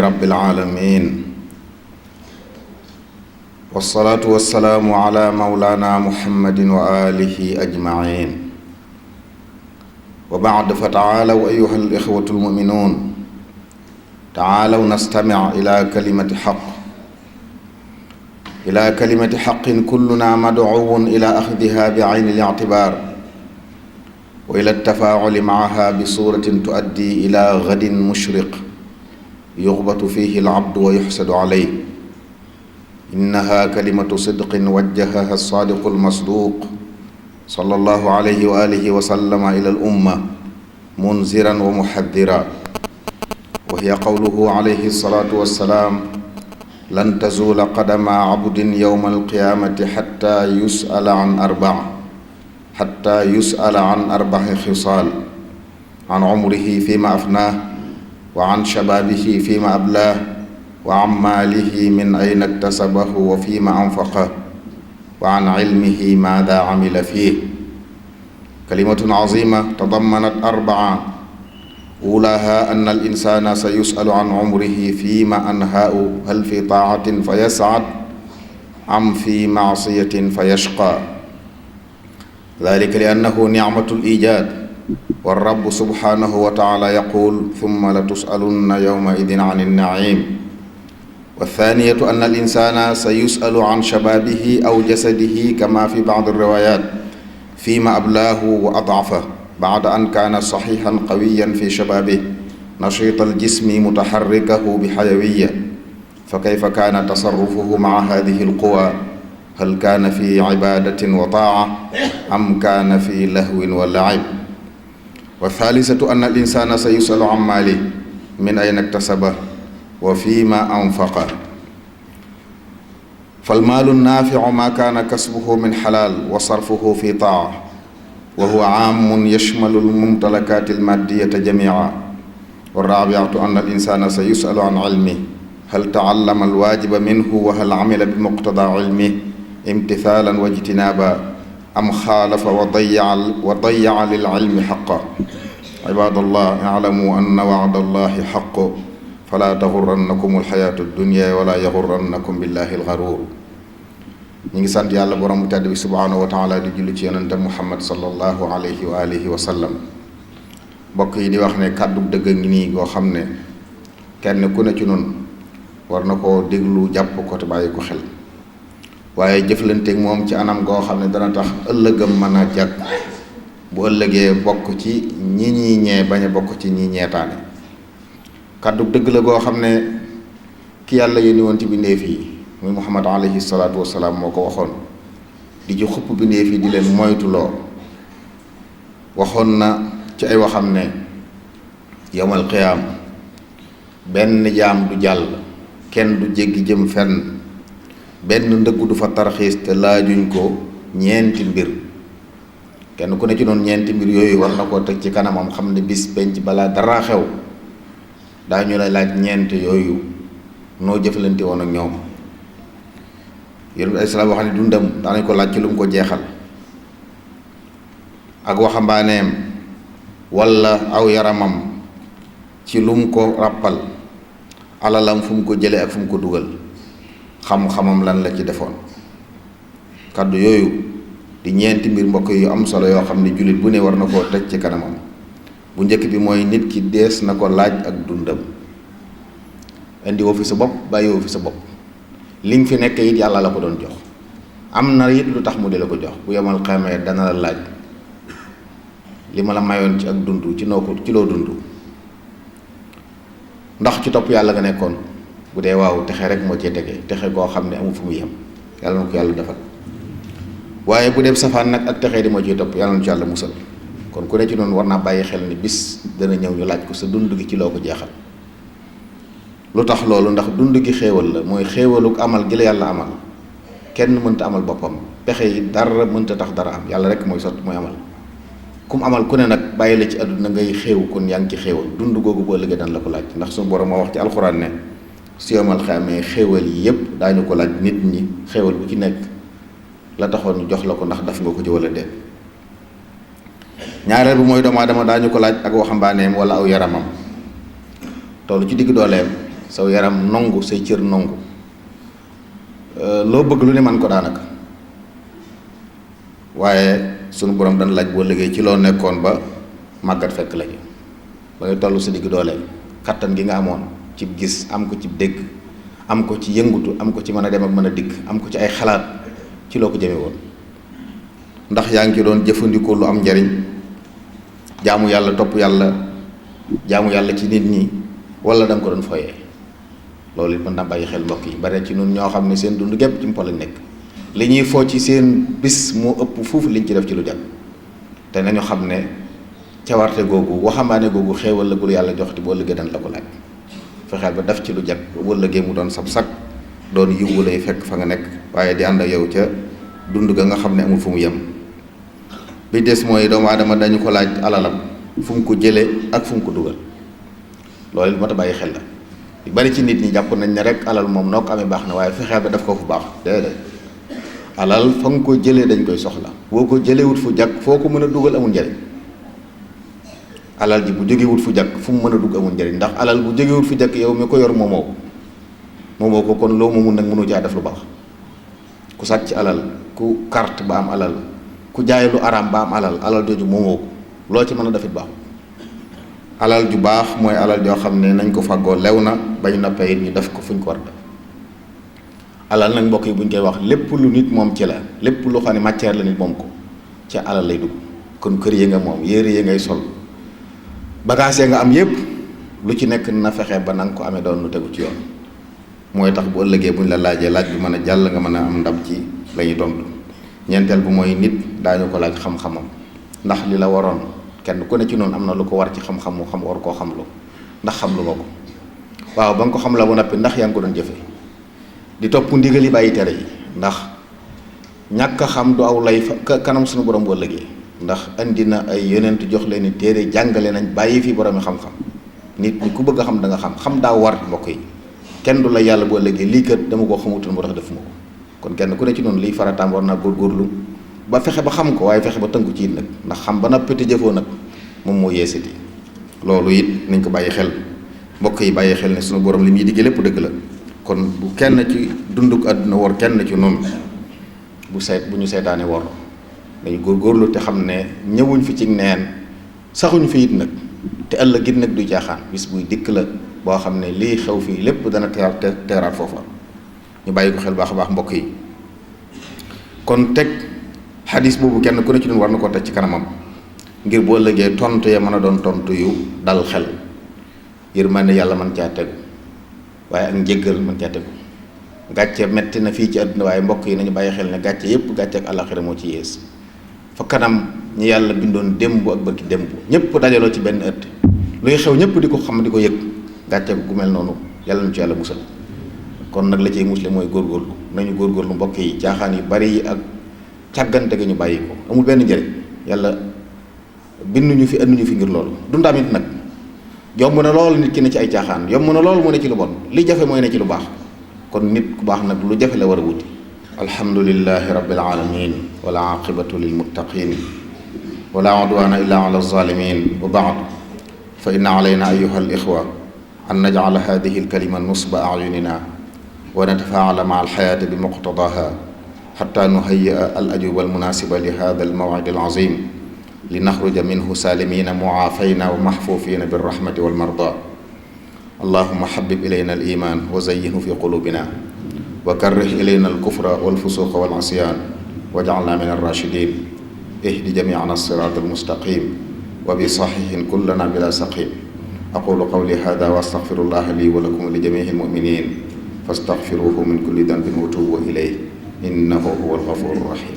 رب العالمين والصلاة والسلام على مولانا محمد وآله أجمعين وبعد فتعالوا أيها الإخوة المؤمنون تعالوا نستمع إلى كلمة حق كلنا مدعو إلى أخذها بعين الاعتبار وإلى التفاعل معها بصورة تؤدي إلى غد مشرق يغبط فيه العبد ويحسد عليه. إنها كلمة صدق وجهها الصادق المصدوق صلى الله عليه وآله وسلم إلى الأمة منذرا ومحذرا، وهي قوله عليه الصلاة والسلام: لن تزول قدم عبد يوم القيامة حتى يسأل عن أربع خصال: عن عمره فيما أفناه، وعن شبابه فيما أبلاه، وعن ماله من أين اكتسبه وفيما أنفقه، وعن علمه ماذا عمل فيه. كلمة عظيمة تضمنت أربعة: أولاها أن الإنسان سيسأل عن عمره فيما أنهاه، هل في طاعة فيسعد أم في معصية فيشقى؟ ذلك لأنه نعمة الإيجاد، والرب سبحانه وتعالى يقول: ثم لتسألن يومئذ عن النعيم. والثانية أن الإنسان سيسأل عن شبابه أو جسده كما في بعض الروايات فيما أبلاه وأضعفه، بعد أن كان صحيحا قويا في شبابه نشيط الجسم متحركه بحيوية، فكيف كان تصرفه مع هذه القوى؟ هل كان في عبادة وطاعة أم كان في لهو ولعب؟ والثالثة أن الإنسان سيسأل عن ماله، من أين اكتسبه وفيما أنفقه. فالمال النافع ما كان كسبه من حلال وصرفه في طاعة، وهو عام يشمل الممتلكات المادية جميعا. والرابعة أن الإنسان سيسأل عن علمه، هل تعلم الواجب منه وهل عمل بمقتضى علمه امتثالا واجتنابا، أم خالف وضيع للعلم حقه. عباد الله، اعلموا أن وعد الله حق، فلا تغرنكم الحياة الدنيا ولا يغرنكم بالله الغرور. ñi ngi sant yàlla borom bu tedd bi subhaanahu wa taala di julli ci yonente muhammad sallallahu alayhi wa alihi wa sallam. mbokk yi di wax ne kàddu dëgg ngi nii goo xam ne kenn ku ne ci noonu war na koo déglu jàpp ko te bàyyi ko xel, waaye jëflanteeg moom ci anam goo xam ne dana tax ëllëgam mën a jàkk, bu ëllëgee bokk ci ñi ñii ñee bañ a bokk ci ñi ñeetaane. kàddu dëgg la goo xam ne ki yàlla yónni woon ci bindeef yi muy muhammad alayhi salaatu wasalaam moo ko waxoon, di ci xupp bindeef yi di leen moytuloo. waxoon na ci ay waxam ne yawmal qiyaam benn jaam du jàll, kenn du jéggi jëm fenn, benn ndëggu du fa tarxiis te laajuñ ko ñeenti mbir. kenn ku ne ci noonu ñeenti mbir yooyu war na koo teg ci kanamam, xam ne bis penc balaa dara xew daañu la laaj ñeent yooyu noo jëflante woon ak ñoom. yonent bi ay salaam wax ne dundam daanañ ko laaj ci lu mu ko jeexal, ak waxambaaneem walla aw yaramam ci lu mu ko ràppal, alalam fu mu ko jële ak fu mu ko dugal, xam-xamam lan la ci defoon. kàddu yooyu di ñeenti mbir mbokk yu am solo yoo xam ne jullit bu ne war na koo teg ci kanamam. bu njëkk bi mooy nit ki dees na ko laaj ak dundam. indi woo fi sa bopp, bàyyi woo fi sa bopp. li nga fi nekk it yàlla la ko doon jox, am na it lu tax mu di la ko jox. bu yemal xamee dana la laaj li ma la mayoon ci ak dund ci loo dund, ndax ci topp yàlla nga nekkoon. bu dee waaw, texe rek moo cee tege, texe koo xam ne amul fu mu yem, yàlla na ko yàlla defal. waaye bu dee safaan nag ak texe di moo ciy topp, yàlla na ci yàlla musal. kon ku ne ci noonu war naa bàyyi xel ni bis dana ñëw ñu laaj ko sa dund gi ci loo ko jeexal. lu tax loolu? ndax dund gi xéewal la, mooy xéewaluk amal gi la yàlla amal. kenn mënta amal boppam, pexe yi dara mënta tax dara am, yàlla rek mooy mooy amal. kum amal ku ne nag bàyyi la ci àdduna ngay xéew, kon yaa ngi ci xéewal. dund googu boo liggéey daan la ko laaj, ndax suñu borom moo wax ci alxuraan ne su yomal xamee xéewal yi yépp daañu ko laaj nit ñi, xéewal bu ci nekk la taxoon ñu jox la ko ndax daf nga ko ci wala déet. ñaareel bu mooy doomu aadama daañu ko laaj ak waxambaaneem wala aw yaramam, toll ci digg dooleem, saw yaram nongu say cër nongu loo bëgg lu ne man ko daanaka waaye sunu borom dana laaj boo liggéey ci loo nekkoon ba màggat fekk la ba ngay toll sa digg doole kattan gi nga amoon ci gis am ko ci dégg am ko ci yëngutu am ko ci mën a dem ak mën a dikk am ko ci ay xalaat ci loo ko jëme woon ndax yaa ngi ci doon jëfandikoo lu am njariñ jaamu yàlla topp yàlla jaamu yàlla ci nit ñi wala da nga ko doon foyee loolu it mën naa bàyyi xel mbokk yi bare ci nun ñoo xam ne seen dund gépp ci mpo lañ nekk li ñuy foo ci seen bis moo ëpp fuufu liñ ci def ci lu jag te nañu xam ne cawarte googu waxambaane googu xéewal la gul yàlla jox te boo liggéey dan la ko laaj fexeel ba def ci lu jag boo liggéey mu doon sab sag doon yiwu lay fekk fa nga nekk waaye di ànd ak yow ca dund ga nga xam ne amul fu mu yem bi des mooy doomu aadama dañu ko laaj alalam fu mu ko jëlee ak fu mu ko dugal loolu it moo tax bàyyi xel la yu bari ci nit ñi jàpp nañ ne rek alal moom noo ko amee baax na waaye fexeel ba def ko fu baax déedéet alal fa nga ko jëlee dañ koy soxla boo ko jëlewut fu jag foo ko mën a dugal amul njariñ alal ji bu jógewut fu jag fu mu mën a dugg amul njariñ ndax alal bu jógewut fu jag yow mi ko yor moomoo ko kon loo moomul nag mënu caa def lu baax ku sàcc alal ku carte ba am alal ku jaay lu araam ba am alal jooju moomoo ko loo ci mën a defit baax alal ju baax mooy alal joo xam ne nañ ko fàggoo lew na bañ noppee it ñu def ko fuñ ko war a def alal nag mbokk yi buñ koy wax lépp lu nit moom ci la lépp lu xam ne matière la nit moom ko ci alal lay dugg kon kër yi nga moom yére yi ngay sol bagage yi nga am yépp lu ci nekk na fexe ba na nga ko amee doon lu tegu ci yoon mooy tax bu ëllëgee buñ la laajee laaj bi mën a jàll nga mën a am ndam ci la ñuy tontu ñeenteel bu mooy nit daañu ko laaj xam-xamam ndax li la waroon kenn ku ne ci noonu am na lu ko war ci xam-xam mu xam war koo xamlu ndax xam lu nga ko waaw ba nga ko xam la bu noppi ndax yaa ngi ko doon jëfe di topp ndigal yi bàyyi tere yi ndax ñàkk a xam du aw lay fa kanam suñu borom bu ëllëgee ndax andi na ay yonent jox leen ni téere jàngale nañ bàyyi fi borom yi xam-xam nit ñi ku bëgg a xam da nga xam daa war mbokk yi kenn du la yàlla bu ëllëgee lii kat dama koo xamutoon moo tax defuma ko kon kenn ku ne ci noonu liy farataam war naa góorgóorlu ba fexe ba xam ko waaye fexe ba tënku ci it nag ndax xam ba noppi te jëfoo nag moom moo yeesati loolu it nañ ko bàyyi xel mbokk yi bàyyi xel ne suñu borom li muy digge lépp dëgg la kon bu kenn ci dunduk àdduna war kenn ci noonu bu ñu seetaane war dañu góorgóorlu te xam ne ñëwuñ fi ci neen saxuñ fi it nag te ëllëg it nag du jaaxaan bis buy dikk la boo xam ne lii xew fii lépp dana teeraat foofa ñu bàyyi ko xel baax a baax mbokk yi kon teg xadis boobu kenn ku ne ci ñun war na ko teg ci kanamam ngir boo ëllëgee tontu ya mën a doon tontu yu dal xel yërmande yàlla mën caa tegu waaye ak njëggal mën caa tegu gàcce metti na fii ci àdduna waaye mbokk yi nañu bàyyi xel ne gàcce yépp gàcce ak àllaxira moo ci yées fa kanam ñi yàlla bindoon démb ak barki démb ñëpp dajaloo ci benn ëtt luy xew ñëpp di ko xam di ko yëg gàcce gu mel noonu yàlla nu ci yàlla musal kon nag la ciy musle mooy góorgóorlu nañu góorgóorlu mbokk yi caaxaan yu bari yi ak càggante ga ñu bàyyi ko amul benn njëriñ yàlla binduñu fi anduñu fi ngir loolu dundamit nag yomb na lool nit ki ne ci ay caaxaan yomb na lool mu ne ci lu bon li jafe mooy ne ci lu baax kon nit ku baax nag lu jafe la war a wuti alhamdulillahi rabbil alamin wala aqibatu lil muttaqin wala udwana illa ala zalimin wa ba'd fa inna alayna ayuha al ikhwa an naj'ala hadhihi al kalima nusba a'yunina wa natafaala ma'a al hayati bi muqtadaha hatta nuhayyi'a al ajuba al munasiba li hadha al maw'id al azim لنخرج منه سالمين معافين ومحفوفين بالرحمة والمرضى اللهم حبب إلينا الإيمان وزينه في قلوبنا وكره إلينا الكفر والفسوق والعصيان واجعلنا من الراشدين اهد جميعنا الصراط المستقيم وبصحيح كلنا بلا سقيم أقول قولي هذا وأستغفر الله لي ولكم ولجميع المؤمنين فاستغفروه من كل ذنب وتوبوا إليه إنه هو الغفور الرحيم